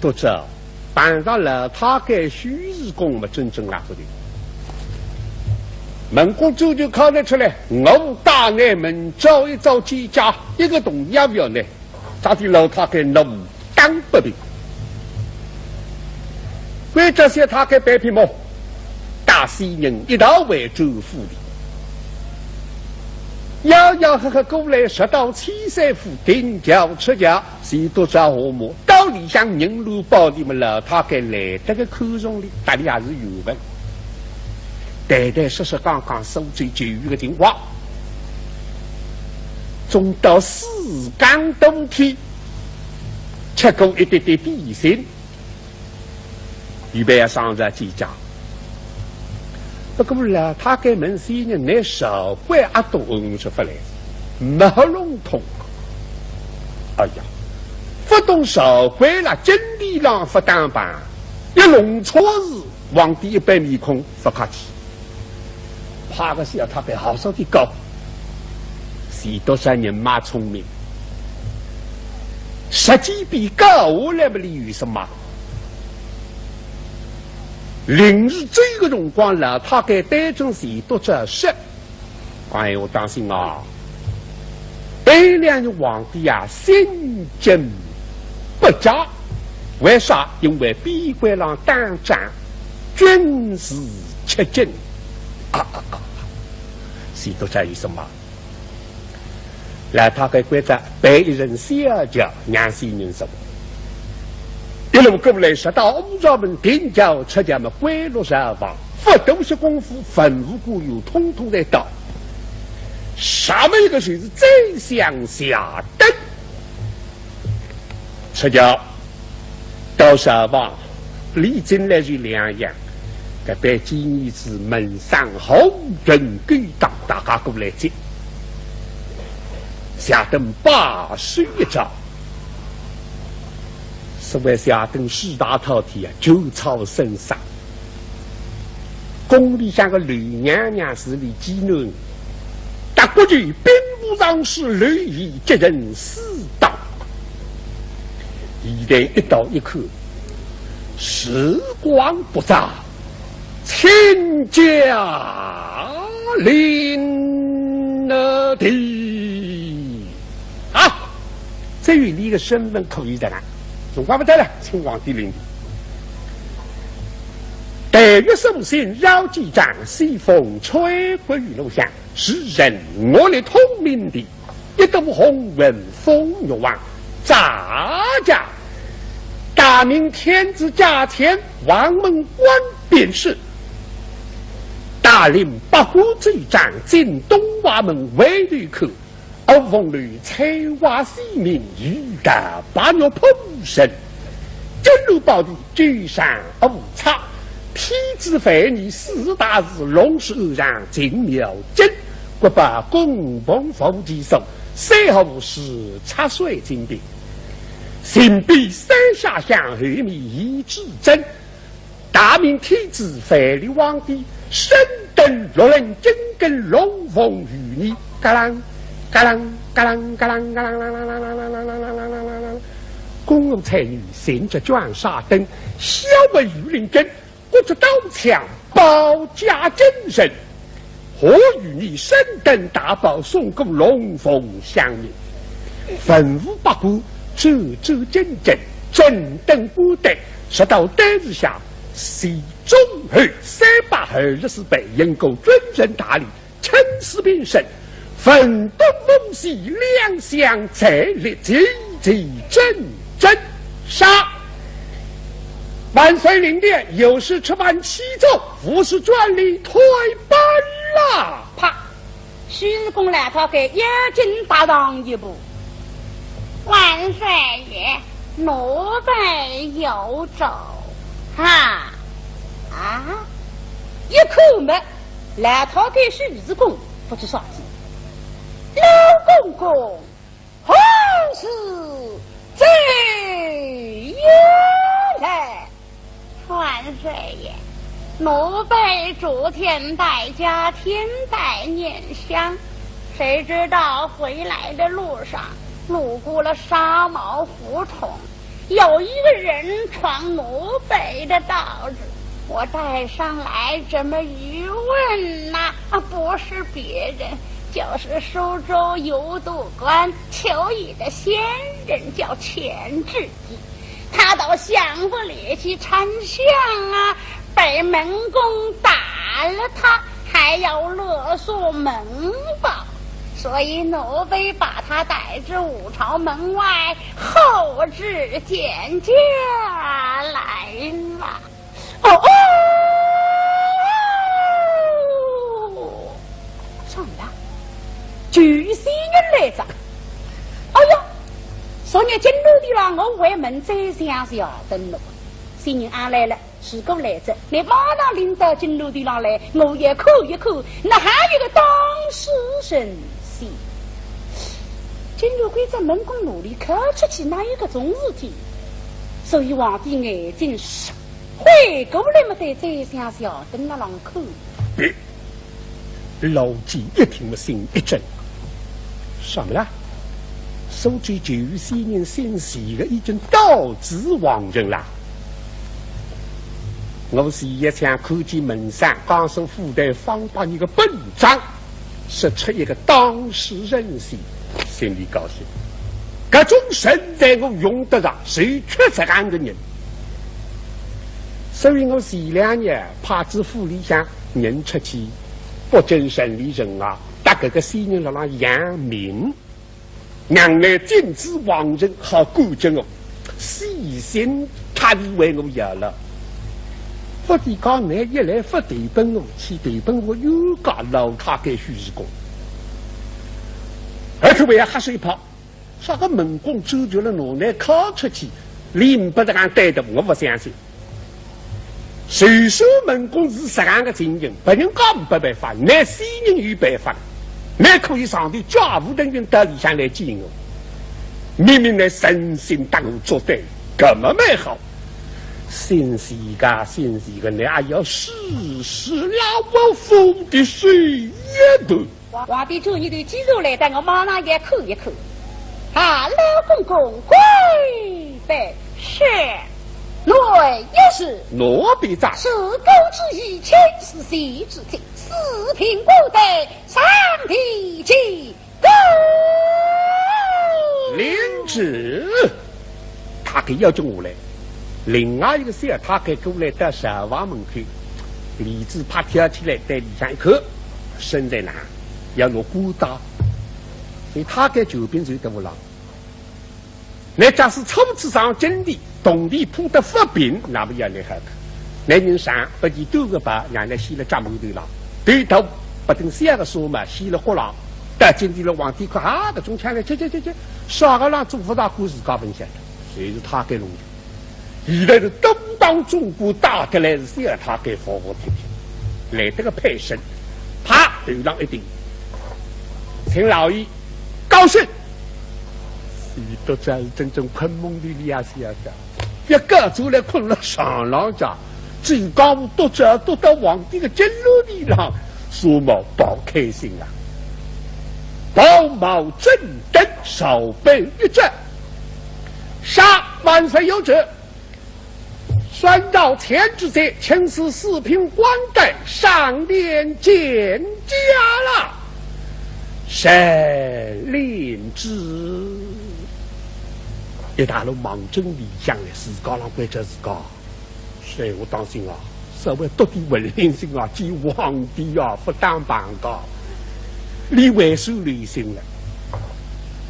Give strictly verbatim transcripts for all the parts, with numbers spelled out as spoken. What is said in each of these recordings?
读者碰着老太监许氏公么，真正拉勿定。门公转转敲了出来，我大内门招一招见驾，一个动也勿要呢，啥体老太监怒当不平。关照小太监摆平么，带先人一道回转府里。吆吆喝喝过来，直到千岁府停轿出轿， 钱笃笤下马，到里向人路宝地么，老太监来得个看重哩，搭俚也是缘分。谈谈说说讲讲苏州求雨个情况，总到四更多天，吃过一点点点心， 预备要上朝见驾。不过老太监问先人，倷朝规阿懂？说勿来，没弄通。哎呀，勿懂朝规啦，金殿浪勿当班，一弄错事，皇帝一板面孔，勿客气。 派个小太监好好地教。钱笃笤人蛮聪明，实际比教下来么理由是么？临时走个辰光，老太监对准钱笃笤说：“哎哟，当心啊！ 搿两日皇帝啊，心惊不佳。为啥？因为边关浪打仗，军事吃紧。”啊啊啊！钱笃笤有数么？老太监关照备一人小轿，让先人坐。一路过来，直到五朝门停轿出轿么，关落朝房，勿多歇功夫，文武官员统统侪到。 上面一个就是宰相谢登。出轿到朝房，礼进来就两样，搿班见面是门生好人勾当，大家过来接。谢登摆手一招，所谓谢登势大饕餮啊，酒草生杀。 宫里向个刘娘娘是俚继囡，搭过去兵部尚书刘仪接任司道。现在一道一看，时光不早，请驾临殿。啊，这与俚个身份可以的啦，辰光勿早了，请皇帝临殿。 待月送信绕机场，西风吹过雨露香，时辰我立通明殿，一朵红云风月望，咋家大明天子驾前，王门关便是。大林八股之长，进东华门回头看， 五凤楼翠瓦西明，雨打白玉铺成。金楼宝地九上五差，天子万年四大寺，龙首上进庙金，国宝宫凤无其数，三河寺插水金匾。行遍三峡乡，后面一至真。 大明天子万历皇帝，身登六轮金更龙凤御殿，嘎啷，嘎啷，嘎啷，嘎啷，嘎啷，嘎啷，嘎啷，嘎啷，宫娥才女，神职卷纱等，骁马御林军，各执刀枪，保驾金人。 何如你身登大宝，送过龙凤香茗，文武百官走走整整，整顿官队，直到当时下，是中后三百二十四班，迎过军人大礼，称师平身，文东武西两相站立，齐齐整整。 上。万岁临殿，有事吃饭起坐，无事转礼退班啦。啪！许氏公老太监要紧踏上一步。万岁爷，奴婢有奏。哈？啊？一看么，老太监许氏公勿知啥事。老公公， 何事奏乐来？万岁爷，奴婢昨天带驾天台拈香，谁知道回来的路上路过了纱帽胡同，有一个人闯奴婢的道子，我带上来这么一问呐，啊，不是别人，就是苏州游渡官求雨的仙人，叫钱志。他到相府里去参详啊，被门公打了他，还要勒索门房，所以奴婢把他带至五朝门外，后至简家来了。哦哦，上了，救雨仙人来着。哎呀，昨日金楼地浪我为门再想想等了，仙人阿来了。 如果来着，你马上领到金楼地浪来，我也看一看，那还有个当事人是。金楼关照门公奴婢看出去，哪有搿种事体？所以皇帝眼睛是回过来么，对宰相谢登那浪看。别，老贼一听么心一震。啥么啦？苏州救雨仙人姓谢个已经到此皇城啦。 我是一向看见门上江苏府台方伯一个本章，说出一个当事人是，心里高兴。搿种人才我用得着，谁缺这样的人？所以我前两日派仔府里向人出去，北京城里人啊，搭搿个仙人辣浪养民。 让倷进仔皇城好干政哦，死心塌地为我要了。勿提讲倷一来勿投奔我，去投奔我冤家老太监许四公。而且还要吓煞一怕，啥个门公周全了拿倷敲出去，连勿得讲对的，我勿相信。 就算门公是实梗个情形，别人家没办法，倷仙人有办法，倷可以上头叫五等兵到里向来见我。明明倷诚心搭我作对，搿么蛮好。仙人家，仙人家，倷还要试试老夫的手艺头。 皇帝转念头，既然来得，我马上也看一看。啊，老公公跪拜。是。奴婢在。自古之意，卿是谁之子，四品官带，上殿见过。领旨。 太监要紧下来，另外一个小太监过来到朝房门口，帘子啪跳起来，对里向一看，身在哪，要拿官带。所以太监就变成得勿牢。倷假使初次上金殿，铜钿铺得勿平，那么要倷好看。倷人上，拨伊短个袍，让倷掀了扎满头浪，头头拨顶小个纱帽掀了豁浪，到金殿了皇帝看，啊，搿种腔调，去去去去，啥个人做勿大官自家勿晓得。 侪是太监弄的。现在是东方总管带得来是小太监服服帖帖，来得个配身，啪，头上一顶，请老爷高升。伊笃子是真正困梦头里也想想，覅觉出来困了床浪向，只有讲我笃子笃到皇帝个金楼里浪，苏某保开心啊。袍帽正等，少备一只。 下，万岁有旨，宣召钱知县，请赐四品官带，上殿见驾啦。是，领旨。一大路望准里向来，自家浪关照自家。 是，我当心啊，稍微多点文静心啊，见皇帝啊，勿当棒个。伊还算留心了。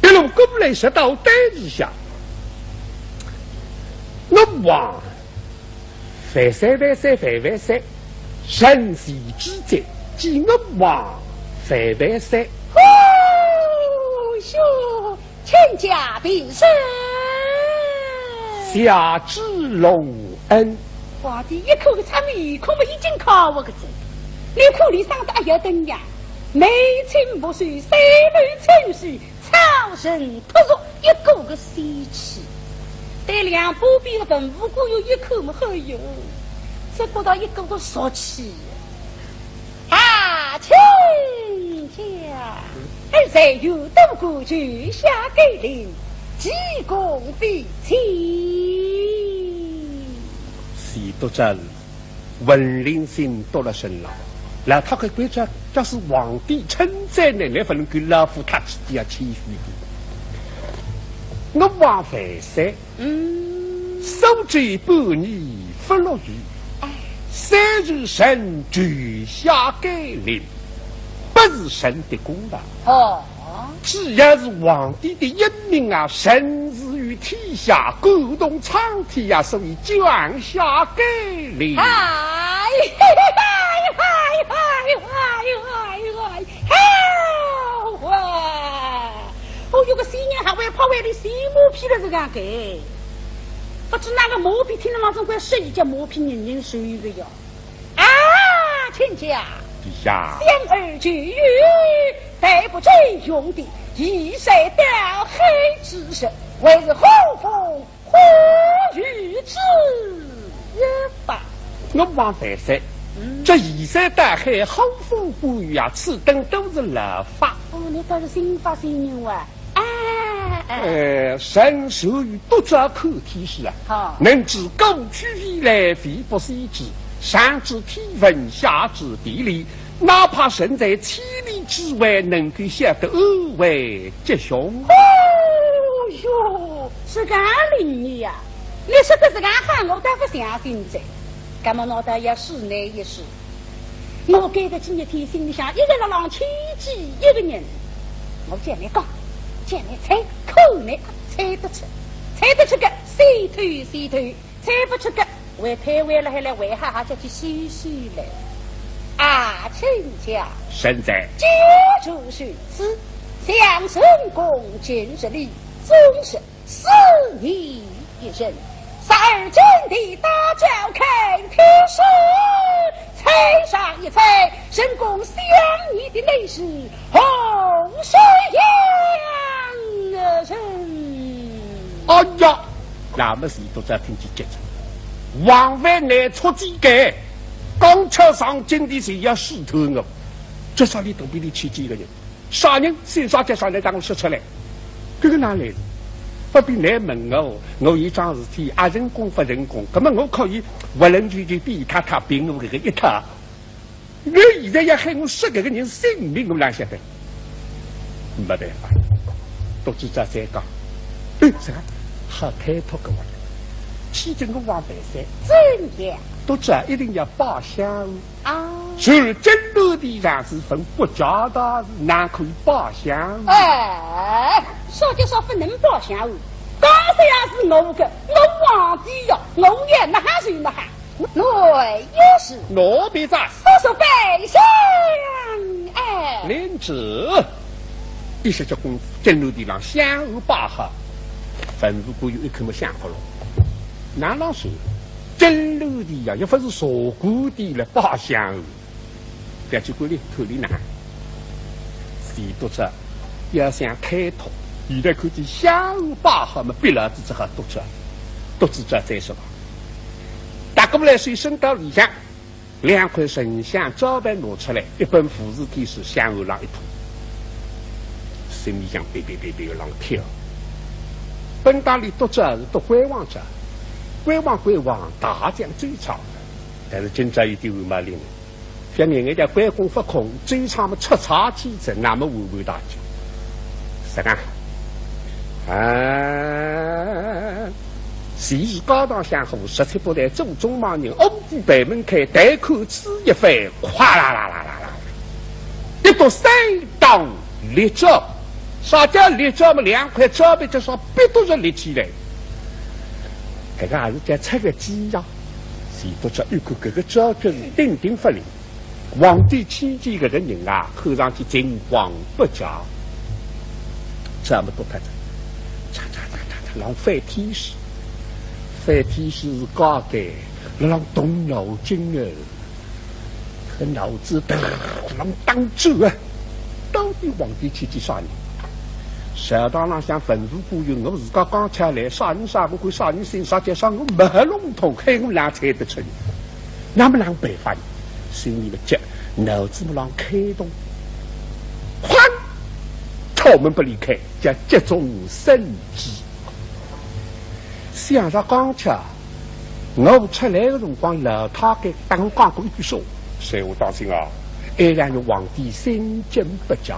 一路过来，说到台子下，我王，万岁万岁万万岁，臣是知县，见我王，万万岁。哦哟， 卿家平身。谢主隆恩。皇帝一看搿张面孔嘛已经看勿个子，你看伊生得阿要登样，眉清目秀，三头清秀，草绳脱俗，一个个仙气。对两旁边个文武官员一看嘛，哎哟，只觉得一个个俗气。 啊，卿家，儿在有多个，就下给令，急功飞起。是读者是文林心读了身了，那他可以讲，假使皇帝称赞呢，那不能够老夫他自己要谦虚的。我王万岁，嗯，苏州半年不落雨，哎，三日辰就下甘霖，不是神的功劳。哦。 只要是皇帝的英明啊，神是于天下，感动苍天呀，所以降下甘霖。哎，哎，哎，哎，哎，哎，哎，哎，好啊！哦哟，个仙人还会拍外头洗马屁了，这个个，不知哪个马屁听了嘛，总归是一家马屁人人受个呀。 啊，卿家，陛下，想儿就有，待不中用的，移山倒海之事，为是何风何雨之日吧？我王万岁，嗯，这移山倒海，何风何雨啊，此等都是老法。哦，你倒是新法新人哇。 哎，哎，臣善于读者看天时啊，好，能知过去未来，未卜先知，上知天文，下知地理，哪怕人在千里之外，能够晓得安危吉凶。哦哟，是个灵验呀！你说的是个好，我倒不相信哉。那么我倒要试你一试。 我搿个几日天心里向一个辣浪牵记一个人，我叫你讲，叫你猜，看你猜得出，猜得出个，先推先推，猜不出个，为推为了还来为哈哈叫去试试嘞。啊，卿家，臣在。既如此，想成功今日里，终日 是你一人，十二金殿大轿开天时，猜上一猜，成功相依的内侍洪水阳人。哎呀，那么是读者听见急哉，王万岁出计个，刚巧上金殿是要试探我，这啥里肚皮里牵记个人。 啥人？姓啥叫啥人？让我说出来。搿个哪来？不必来问我，我有桩事体，啊，成功不成功，那么我可以无论如何比他，他比我搿个一塌。你现在要喊我说搿个人姓名，我哪晓得？没办法，读者再讲。哎，啥？好开脱个话，其实我王万岁，怎样？读者一定要拜相。 啊。是金銮殿上是分国家大事，哪可以拜相？哎，说就说不能拜相哦。刚才也是我个，我皇帝呀，我也那哈是那哈，我也是。奴婢在。速速拜相，哎。领旨。一歇脚功夫，金銮殿上香案摆好，文武官员一看么想好了，哪能说？金銮殿呀，又不是茶馆店了，拜相。 覅去管伊，看伊哪。钱笃笤要想开脱，现在看见香案摆好么，逼牢仔只好笃笤，笃笤再说吧。踏过来，手伸到里向，两块沉香招牌拿出来，一本《无字天书》香案浪一铺，心里向别别别别浪跳。本当俚笃笤是笃关王哉，关王关王，大将周仓，但是今朝有点为嘛哩呢？ 像人家关公勿空，周仓么出差去哉，那么完完大吉。是啊，啊，前世高堂相护，十七八代祖宗亡人，五谷备门开，待看此一番，哗啦啦啦啦啦，一读三当立招。啥叫立招么？两块招牌就说逼笃笤立起来。搿个还是叫出个计呀。钱笃笤一看搿个招牌是顶顶勿灵。 皇帝亲近搿个人啊，看上去情况不佳。这么笃笤，嚓嚓嚓嚓嚓，浪翻天书，翻天书是假个，辣浪动脑筋啊，搿脑子嘚浪打转啊，到底皇帝亲近啥人？朝堂浪向文武官员，我自家刚才来，啥人啥，我管啥人姓啥叫啥，我没弄通，喊我哪猜得出呢？ 那么哪办法呢？心里么急，脑子么浪开动，哐，头门不离开，叫急中生智。想着刚才我出来个辰光，老太监打讲过一句说，说我当心啊，哎呀，皇帝心惊不解。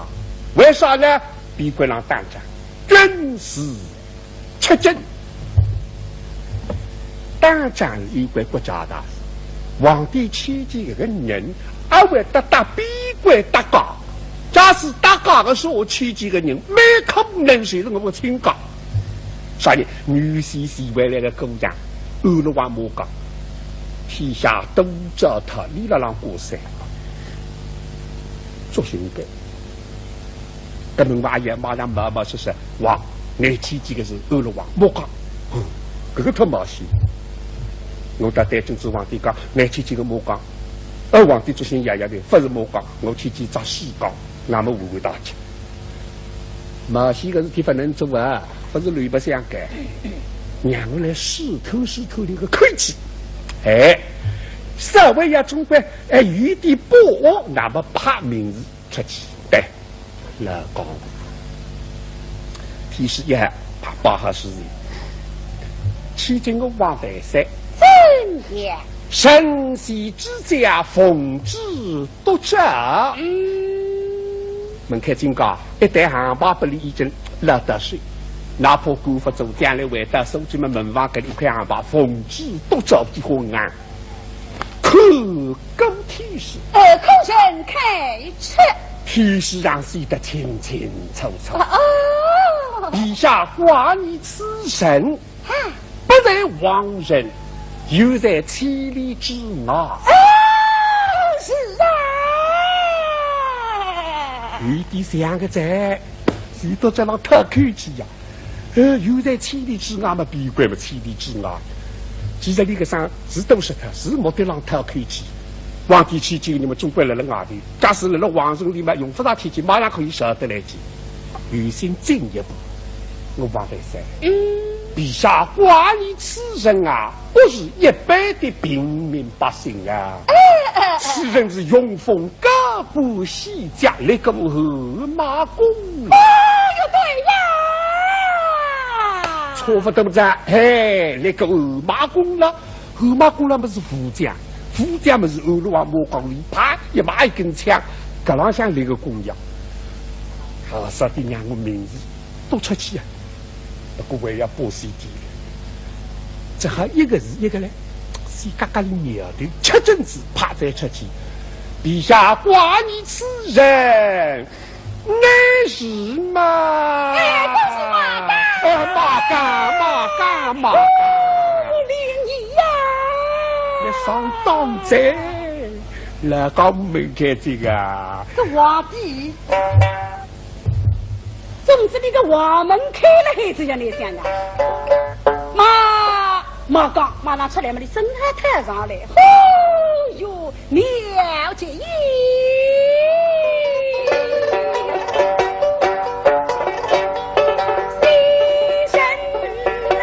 为啥呢？边关浪打仗，军事吃紧。打仗是有关国家大事，皇帝牵记搿个人，阿会得搭边关搭界。假使搭界个时候牵记个人，蛮可能就是我个亲家。 啥呢？原先是回来个姑娘，安了王母讲，天下都糟蹋伊拉浪过噻。作兴个，搿门王爷马上冒冒失失，哇，拿牵记个是安了王母讲，哦，搿个忒冒险。我搭对金子皇帝讲，拿牵记个母讲，而皇帝作兴爷爷的，勿是母讲，我牵记只西讲，那么误会大吉。 冒险个事体勿能做啊，勿是乱白相个，让我来试探试探伊个口气。哎，稍微要中规，哎，有点把握，那么派名字出去。对，老江湖。提示一下，摆好事体。千金我王万岁。怎样？神仙之家，奉旨 督察。嗯。门开金家，一台航牌拨伊已经拿到手，哪怕官勿做，将来回到苏州么，门房搿里一块航牌，奉旨督察的昏暗。看过天书，呃，可曾开出？天书上写得清清楚楚。哦，哦。陛下挂念此人， 啊。不在皇城，又在千里之外。啊，是啊。有点像个哉，是到搿浪透口气呀。呃，又在千里之外嘛，边关嘛，千里之外。其实伊搿声是都是他，是目的浪透口气。皇帝千金，你们总归辣辣外头，假使辣辣皇城里嘛，用勿着千金，马上可以晓得来见。 有心进一步，我王万岁，嗯。陛下挂念此人啊，不是一般的平民百姓啊，哎，哎，哎。此人是荣封高官显爵，那个河马公。哦哟，对呀。差勿多哉，嘿，那个河马公了。 河马公了么是副将，副将么是安了王母讲里，啪，一把一根枪，搿浪向来个公羊。好，啥地让我名字都出去啊，不过还要保险点。只好一个字一个来，先嘎嘎里苗头，吃准仔，啪再出去。陛下挂念此人， 乃是马。哎，乃是马刚。哎，马刚，马刚，马刚。哦，灵儿呀。你上当哉，老江湖门开这个。这皇帝，总是那个王门开了还是要你想的。马，马刚马上出来嘛，你真还太上来。哦哟， 妙极矣！昔人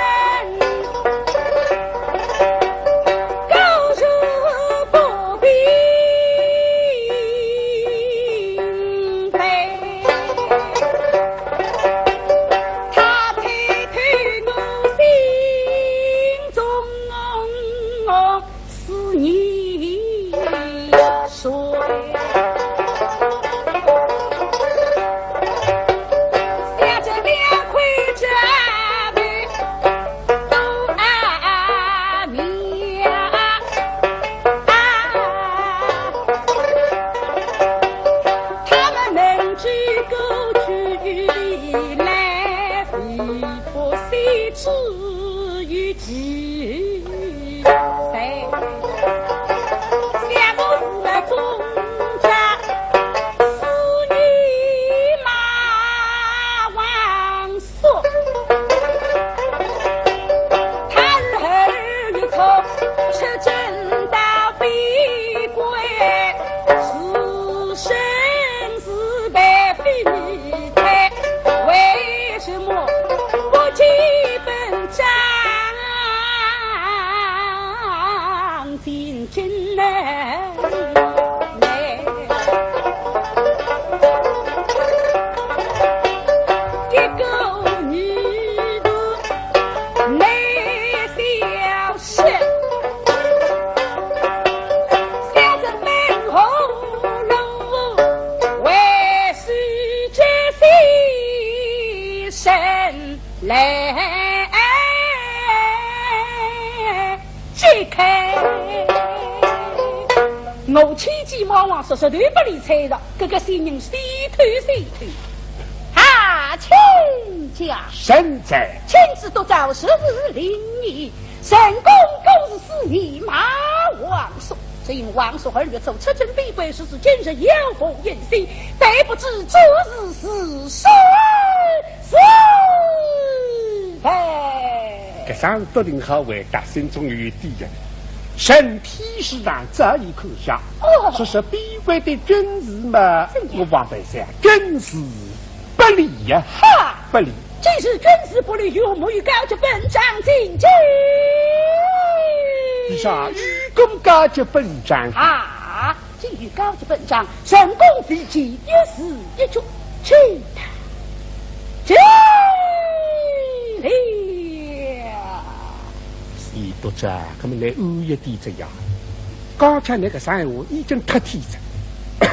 告诉不平辈，他猜透我心中 思念谁？人来解开。我千计万望，说说都不理睬了，这个仙人死透死透。啊，亲家。臣在。请自多招，实是灵异。 神功果是四年马王叔，只因王叔二月初出征边关，时至今日杳无音信，但不知这是是谁是非。搿桩事笃定好回答，心中有底呀。身体是上早已看下，哦。说是边关的军事嘛，怎样？我王万岁，军事 不利呀，哈！不利。既是军事不利，有没有高级本章进见？陛下，有个高级本章。啊，既有高级本章，臣恭未见，一字一句，请他进了。是读者，搿么来暗一点这样。刚才那个三话已经太天真。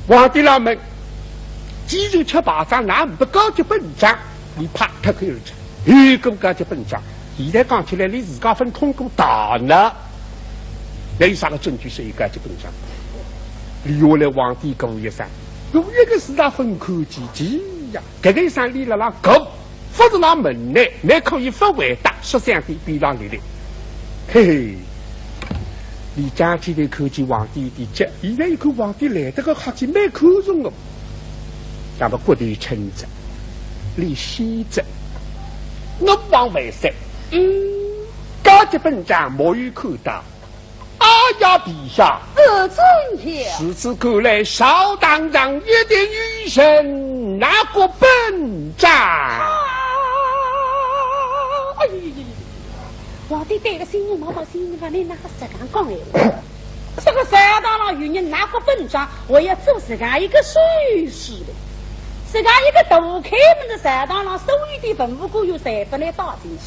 皇帝老问， 既然吃败仗，哪能勿高级本章？伊啪脱口而出，有个高级本章。现在讲起来，连自家分通过大呢，那有啥个证据说有高级本章？留下来皇帝过一声，我一个字也分看见，急呀！搿个一声，伊辣辣讲，勿是辣问呢，倷可以勿回答，说相对边浪立立。嘿嘿，伊讲起来看见皇帝的急，现在一看皇帝来得个客气，蛮看重个。 那么骨头撑着，立先着，我王万岁，嗯，高级本章没有看到。哎呀，陛下，呃，怎样？如此看来，朝堂上一定有人拿过本章。啊，哎呀呀呀呀！皇帝对个仙人望望，仙人讲，倷哪哼实梗讲闲话？ 这个朝堂上有人拿过本章，还要做实梗一个手势的。实梗一个大开门的朝堂上，所有的文武官员侪拨倷带进去。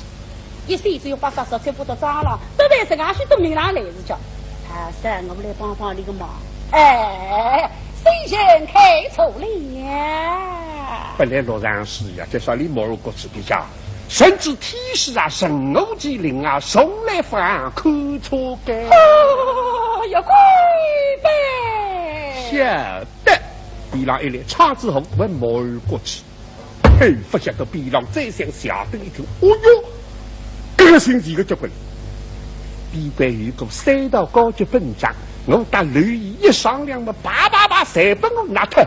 一歇只有八十十七八只张了，都在实梗许多名堂来自家。啊，是，我们来帮帮你个忙。哎，先生看错了。本来落场是呀，这说你没有过去的家。 甚至天师啊，神武麒麟啊，从来勿让看错个。哦，要跪拜。晓得，边浪一立，唱之后问毛儿过去。嘿，勿晓得边浪宰相谢登一听，哦哟，搿个心情个结棍。边关有个三道高级本章，我搭刘仪一商量嘛，叭叭叭，侪拨我拿脱。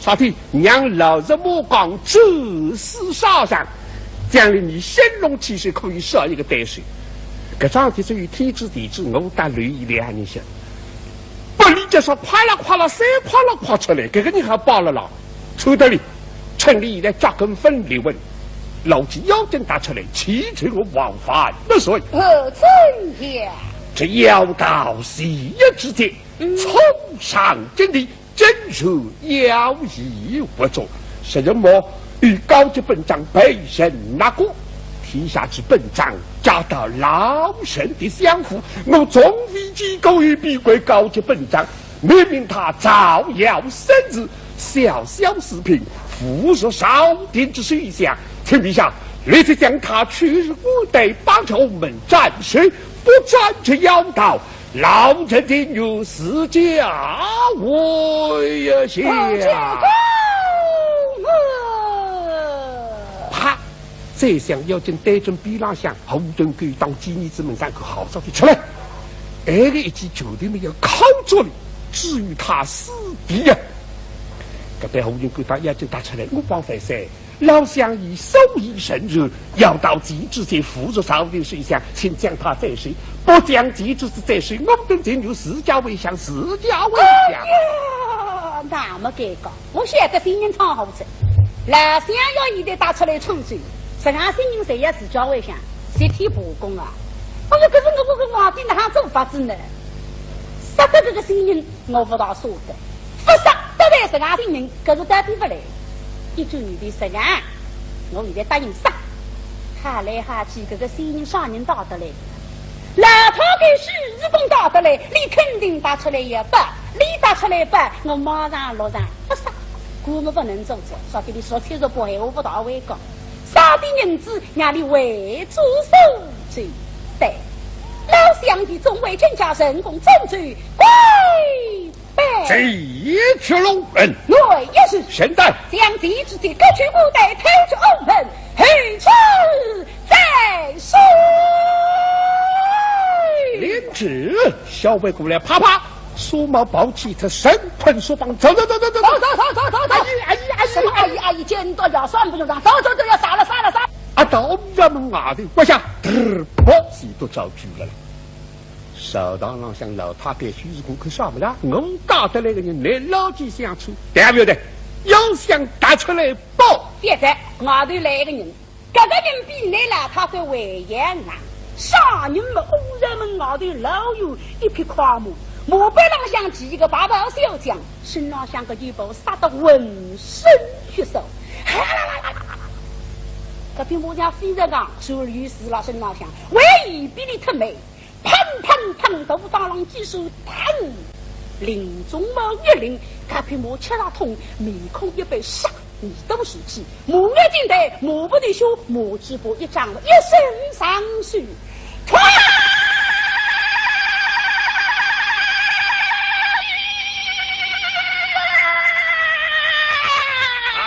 啥体？让老贼马刚转世杀人，将来你先弄起事可以杀一个对手。搿桩事体只有天知地知，我搭刘仪两人晓得。拨伊就说夸啦夸啦，三夸啦夸出来，搿个人还罢了啦，抽得哩，趁伊现在脚跟分离稳，老子要紧打出来，岂准我王法不遂。呃，怎样？这妖道邪一之间，嗯。冲上阵地， 真是妖邪合作，什么与高级本章被人拿过，天下之本章，加到老臣的相府，我从未见过有比过高级本章。明明他造谣生事，小小事品，侮辱朝廷之首相，请陛下立即将他处以官带，绑着我们斩首，不斩这妖道， 老臣情愿自家为下。啪！宰相要紧对准边浪向，胡云勾当见面之门上口好早就出来。埃个一记拳头么要敲着哩，至于他死地呀！搿班胡云勾当要紧踏出来，我王万岁， 老相爷所言甚是，妖道既知这侮辱朝廷首相，请将他斩首。不将既知斩首，我等情愿自家为相，自家为相。哎呀，那么尴尬，我晓得新人唱好仔，老相爷现在踏出来出征，实梗新人侪要自家为相，集体罢工啊！哎呀，搿是我搿个皇帝哪哼做法子呢？杀脱搿个新人， 我勿大舍得，勿杀得罪实梗新人，搿是到底勿来。一转念头实梗，我现在答应杀。哈来哈去，搿个新人啥人带得来？老太监许世峰带得来，伊肯定踏出来要报，伊踏出来报，我马上落场，勿杀。官么不能做主，说给你说清楚，不闲话不大会讲。啥的银子让你为主所罪？对，老相爷总为卿家成功拯救归 这一去龙门，乃也是。现在将这只鸡革去五代，抬出午门，后此再说。领旨，小辈过来，啪啪，纱帽袍揭脱，绳捆索绑，走走走走走走走走走走走。哎呀哎呀哎呀！什么哎呀哎呀？见到要算不用账，走走走，要杀了杀了杀了。啊，到衙门外头，我想，嘚儿，跑，谁都遭拒了。 朝堂浪向老太太许是顾客啥么啦？我带得来个人，你老几相处，对不对？要想打出来报。现在外头来一个人，搿个人比你老太太还要硬啊！啥人么？五朝门外头老有一匹快马，马背浪向骑一个白袍小将，身浪向个衣袍杀得浑身血色。搿匹马像飞着讲，手里有刺辣身浪向，为伊比你特美。 砰砰砰，大当啷几手弹，林中毛一凛，搿匹马吃了痛，面孔一板，杀，耳朵竖起，马眼睛大，马不停歇，马嘴巴一张，一伸上去，唰！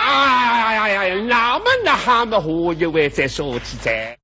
哎呀呀呀呀，那么那还么何以为再说起哉？